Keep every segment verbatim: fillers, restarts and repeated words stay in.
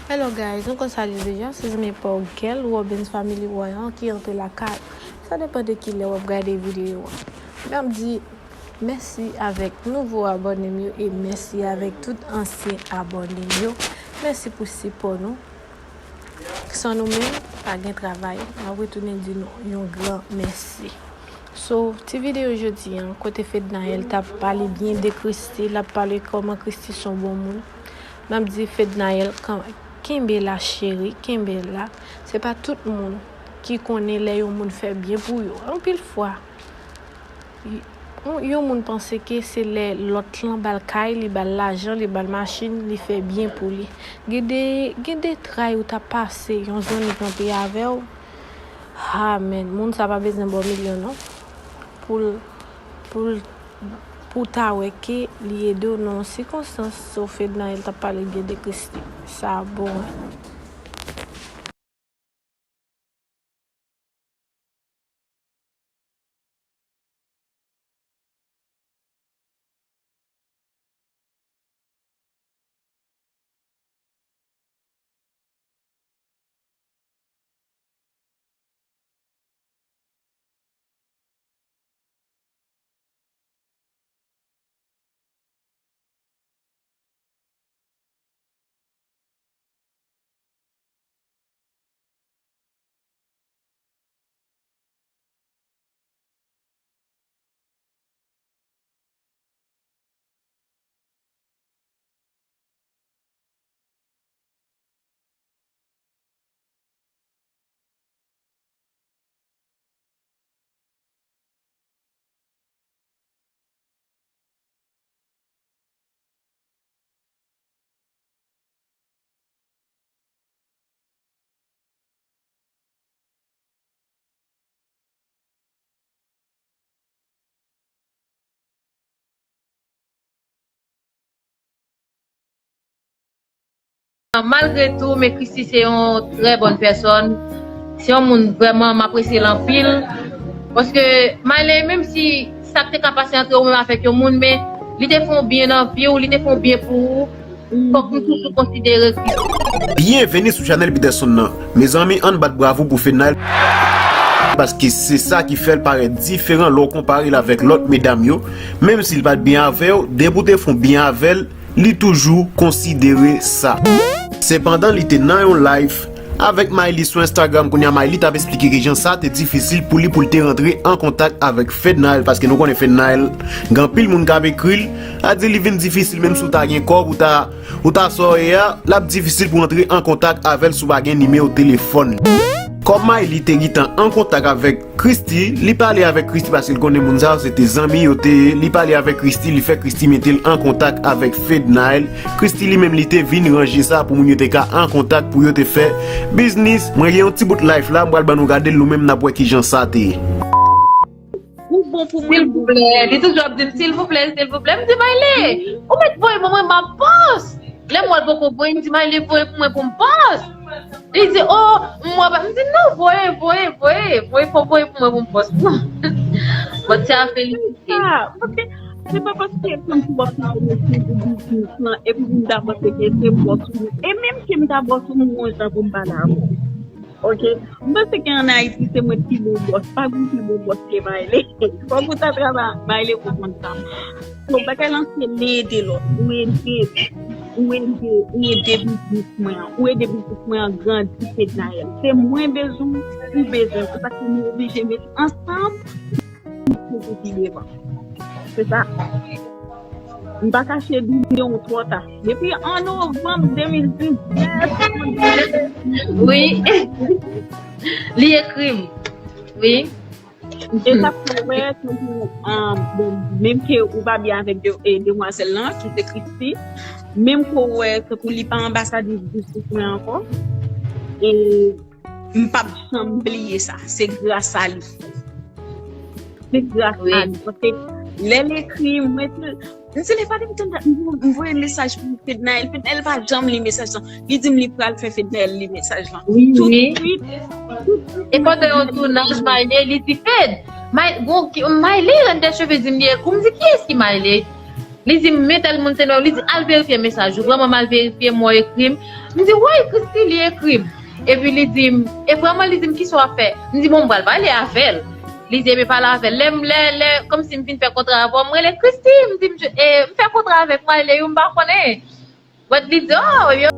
Hello guys, nou konn sa li ye deja, se zanmi pa w Gèl Robbins Family Royal ki antre lakay. Sa depann de ki lè w ap gade videyo a. M ap di mèsi avèk nouvo abòne m yo e mèsi avèk tout ansyen abòne m yo. Mèsi pou sipò nou. San nou menm, pa gen travay. M ap retounen di nou yon gran mèsi. So, ti videyo jodi a, kote Fednaelle t ap pale byen de Christie, l ap pale kòman Christie se yon bon moun. M ap di Fednaelle, kan-, kenbe la cheri, kenbe la. Se pa tout moun ki konnen lè yon moun fè byen pou yo. Anpil fwa, y-, yon, yon moun panse ke se lè lòt lan ba l kay, li ba l lajan, li ba l machin, li fè byen pou li. Gen de, gen de tray ou t ap pase, yon zanmi kanpe avè w. Ha, men, moun sa pa bezwen ba w milyon, non. Pou l, pou l, pou w ta wè ke li ede w nan yon sikonstans, so Fednaelle t ap pale byen de Christie. Sa bon, wi. Malgre tou, men Christie se yon trè bòn pèsòn. Se yon moun vrèman m apresye l anpil. Paske Miley, menm si sa k te ka pase antre ou menm avèk yon moun, men li te fè yon byen nan vi w, li te fè yon byen pou ou. Fòk nou toujou konsidere Christie. Byenveni sou chanèl Peterson nan. Mezanmi, ann bat bravo pou Fednaelle. Paske se sa ki fè l parèt diferan lè w konpare l avèk lòt medam yo. Menm si l pa t byen avè w, depi w te fè yon byen avè l, li toujou konsidere sa. Sepandan, li te nan yon live avèk Miley sou Instagram. Kounye a, Miley t ap esplike kijan sa te difisil pou li pou l te rantre an kontak avèk Fednaelle, paske nou konnen Fednaelle, gen anpil moun k ap ekri l, a di li vin difisil, menm si w ta gen kòb, ou ta, ou ta sa w ye a, l ap difisil pou w rantre an kontak avè l si w pa gen nimewo telefòn li. Kòm Miley te gentan an kontak avèk Christie, li pale avèk Christie paske l konnen moun sa yo se te zanmi yo te ye. Li pale avèk Christie, li fè Christie mete l an kontak avèk Fednaelle. Christie li menm li te vin ranje sa pou moun yo te ka an kontak pou yo te fè biznis. Mwen gen yon ti bout live la, m pral ban nou gade l, nou menm n ap wè kijan sa te ye. Ou bon pou mwen. Silvouplè, li toujou ap di m, "Silvouplè, silvouplè." M di, "Miley, ou mèt voye pou mwen, m ap pòs." Lè m wè l poko voye, m di, "Miley, voye pou mwen pou m pòs." Li di, "Oh, m wè pa." M di, "Non, voye, voye, voye, voye, fò voye pou mwen pou m pòs." Bon, ti a felisite. Ah, paske se pa paske kòmsi w ap pale sou biznis lan, epi pou m ta panse ke se bòs ou ye. E menm ke m ta bòs ou, m gon jan pou m pale avè w. Ok. M panse ke ann Ayiti, se mwen ki bon bòs. Pa gen pi bon bòs ke Miley. Fòk ou ta travay ak Miley pou konn sa. So, bagay lan se ede lòt. Ou ede, ou ede, ou ede biznis mwen an. Ou ede biznis mwen an grandi, Fednaelle. Se mwen bezwen w, ou bezwen m. Se sa ke nou oblije met ansanm pou nou pi devan. Se sa. M pa kache di w twò ta. Depi an novanm de mil diznèf. Wi. Li ekri m. Wi. E sa fè w wè, tankou, um, bon, menm ke ou pa byen avèk de, e, demwazèl lan, ki se Christie, menm ke w wè, tankou li pa anbasadris biznis mwen ankò, e m p ap janm bliye sa. Se gras a li. Se gras a li. Paske lè l ekri, mwen te, m di, "Lè pa depi tann dat, m voye mesaj pou Fednaelle." Fednaelle pa janm li mesaj lan. Li di m li pral fè Fednaelle li mesaj lan. Wi, wi. Tout swit, tout swit. E pandan yon tounaj, Miley, li di, "Fed, May-, bon, ki, Miley, Rèn dè cheve di m li ekri w." M di, "Kiyès ki Miley?" Li di m, men tèl moun se nonm. Li di, al verifye mesaj ou. Vrèman, m al verifye, m wè ekri m. M di, woy, Christie, li ekri m. Epi li di m, e vrèman, li di m, kisa w ap fè? M di, bon, m pral pale avè l. Li di, ebyen, pale avè l. Lè m, lè, lè, kòmsi m fin fè kontra avè w, m rele Christie, m di, m, e, m fè kontra avèk Maïley, wi, m pa konnen. But li di, oh, yo,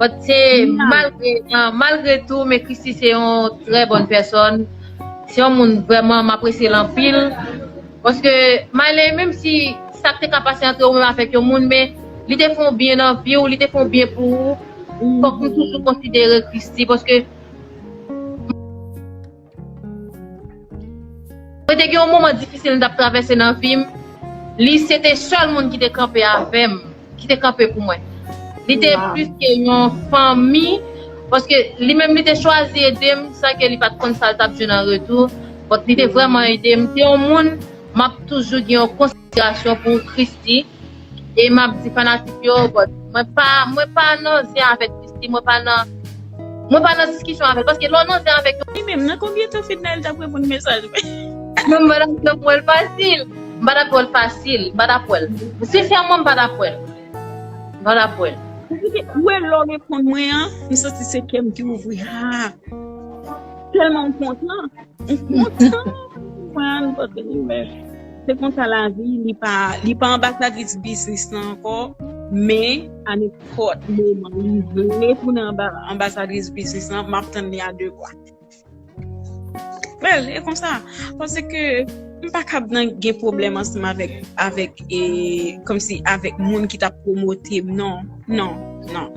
but se malgre, ah, malgre tou, men Christie se yon trè bòn pèsòn. Se yon moun vrèman m apresye l anpil. Paske Maïley, menm si sa k te ka pase antre ou menm avèk yon moun, men li te fè yon byen nan vi w, li te fè yon byen pou ou. Fòk nou toujou konsidere Christie, paske mwen te gen yon moman difisil m t ap travèse nan vi m. Li se te sèl moun ki te kanpe avè m, ki te kanpe pou mwen. Li te plis ke yon fanmi, paske li menm li te chwazi ede m, san ke li pa t konn sa l t ap jwenn an retou. But li te vrèman ede m. Se yon moun, m ap toujou gen yon konsiderasyon pou Christie. E m ap di fanatik yo, but mwen pa, mwen pa nan zen avèk Christie, mwen pa nan, mwen pa nan diskisyon avè l, paske lè w nan zen avèk yon... Li menm, nan konbyen tan Fednaelle t ap reponn mesaj mwen? Non, m pa t ap wè l fasil. M pa t ap wè l fasil. M pa t ap wè l. Sensèman, m pa t ap wè l. M pa t ap wè l. Ou wè lè w reponn mwen an, m santi se kè m ki ouvri. Ah! Tèlman m kontan. M kontan. Mwen, but anyway, se konsa lavi, li pa, li pa anbasadris biznis lan ankò, men a nenpòt moman li vle tounen anba, anbasadris biznis lan, m ap tann li a de bra. Well, e konsa, paske m pa kab nan gen pwoblèm ansanm avèk, avèk, e, kòmsi avèk moun ki t ap pwomote m, non, non, non.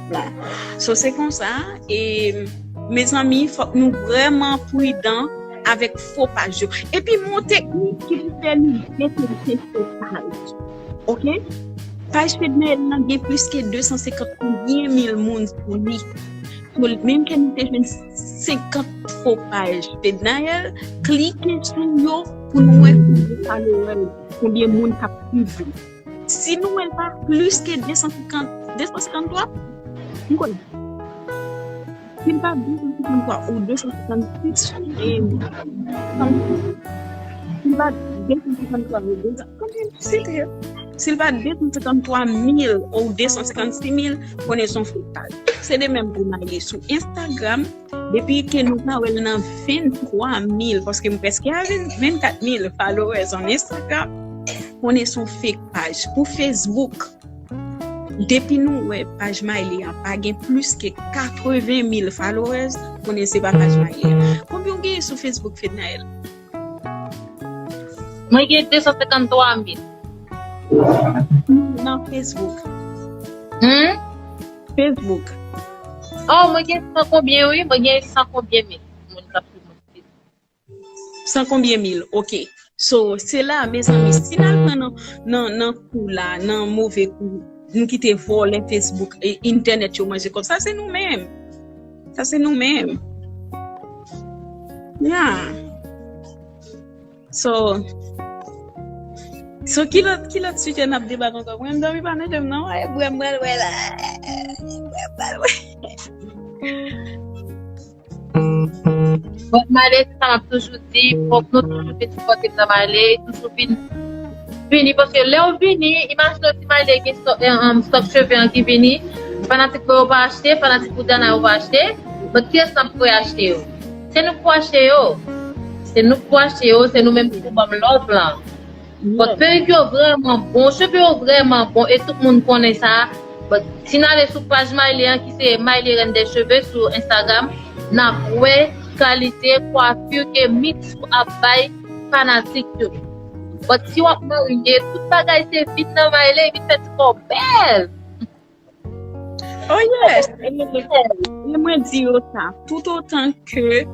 Bon, so se konsa, e, mezanmi, fòk nou vrèman pridan avèk fo paj yo. Epi m yon teknik ki pou fè nou detekte fo paj. Oke? Paj Fednaelle lan gen plis ke de san senkant konbyen mil moun sou li. So, menm ke nou te jwenn senkant fo paj Fednaelle, klike sou yo pou nou wè konbyen followers, konbyen moun k ap swiv li. Si nou wè l pa plis ke de san senkant, de san senkant twa, m konnen. Si l pa de san senkant twa ou de san senkant sis, e, si l pa de san senkant twa ou de san, konbyen se te? Si l pa de san senkant twa mil ou de san senkant sis mil, konnen se yon fake paj. Se de menm pou Maïley sou Instagram. Depi ke nou pa wè l nan venntwa mil, paske m prèske a venn, vennkat mil followers on Instagram, konnen se yon fake paj. Pou Facebook, depi nou wè paj Maïley an pa gen plis ke katreven mil followers, konnen se pa paj Maïley an. Konbyen w genyen sou Facebook, Fednaelle? Mwen gen de san senkant twa mil. Nan Facebook. Hmm? Facebook. Oh, mwen gen san konbyen, wi. Mwen gen san konbyen mil moun k ap swiv mwen sou Facebook. San konbyen mil, oke. So, se la, mezanmi, si n al pran nan, nan, nan kou la, nan move kou, nou kite vòlè Facebook e entènèt yo manje kòb. Sa se nou menm. Sa se nou menm. Yeah. So, so ki lòt, ki lòt sijè n ap debat ankò? Mwen, m dòmi pa nan je m, non. E bwè m pral wè la. E bwè m pral wè. But Maïley, se sa m ap toujou di, fòk nou toujou vin sipòte m nan Maïley, toujou vin vini, paske lè w vini, imajine w si Maïley gen stòk, eh, um, stòk cheve an ki vini, fanatik mwen yo pa achte, fanatik Widiana yo pa achte, but kiyès k ap vle achte yo? Se nou k pou achte yo. Se nou k pou achte yo, se nou menm ki pou ban m love lan. But perik yo vrèman bon, cheve yo vrèman bon, e tout moun konnen sa. But si n ale sou paj Maïley an, ki se Maïley Reine des Cheveux sou Instagram, n ap wè kalite kwafi ke Mitsou ap bay fanatik yo. But si w ap marye, tout bagay se vin nan Maïley, vin fè ti kò w bèl. Oh yes! E, e mwen di yo sa, toutotan ke,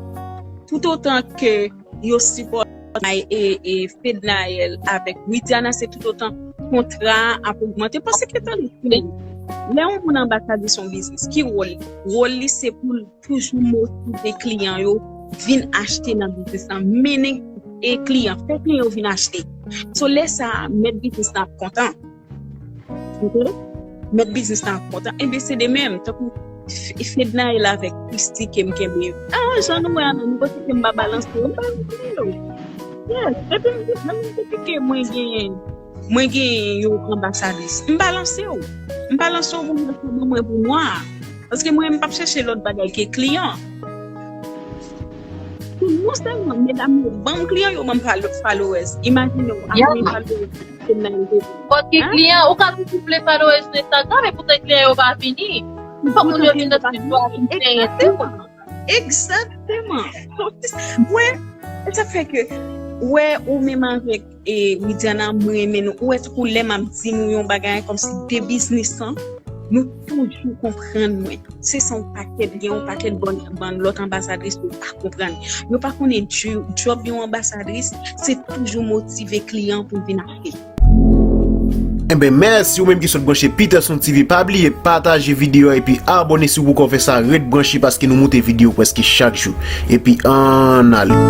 toutotan ke yo sipòte e, e Fednaelle avèk Widiana, se toutotan kontra a ap ogmante. Paske tande, lè yon moun anbasadris yon biznis, ki wòl li? Wòl li se pou l toujou motive kliyan yo vin achte nan biznis lan, mennen e kliyan, fè kliyan yo vin achte. So, lè sa a, mèt biznis lan ap kontan. Oke? Mèt biznis lan ap kontan. Ebyen, se de menm, tankou F-, Fednaelle avèk Christie ke m kenbe yo. Ah, jan nou wè a, nou kote ke m pa balanse yo, m pa balanse yo. Yes, epi m di, menm depi ke mwen genyen, Mwen gen yon anbasadris. M pa lanse w. M pa lanse w pou mwen, pou mwen pou nwa. Paske mwen, m p ap chèche lòt bagay ke kliyan. Pou nou sèlman, medam yo, ban m kliyan yo, ban m followers. Imajine w, a konbyen followers ke m nan Instagram? Paske kliyan, ou ka toujou vle followers sou Instagram, e poutan kliyan yo pa vini. Fòk moun yo vin nan sitwasyon. Egzakteman. Egzakteman. Mwen, e sa fè ke, wè, ou menm avèk e Widiana, mwen renmen nou. Ou wè, tankou lè m ap di nou yon bagay, kòmsi de biznis lan, nou toujou konprann mwen. Se sa yon pakèt, gen yon pakèt bann, bann lòt anbasadris nou pa konprann. Yo pa konnen djòb yon anbasadris, se toujou motive kliyan pou vin achte. Enben, mèsi ou menm ki sot branche Peterson T V. Pa bliye pataje videyo a epi abòne si w poko fè sa. Ret branche paske nou moute videyo prèske chak jou. Epi ann ale.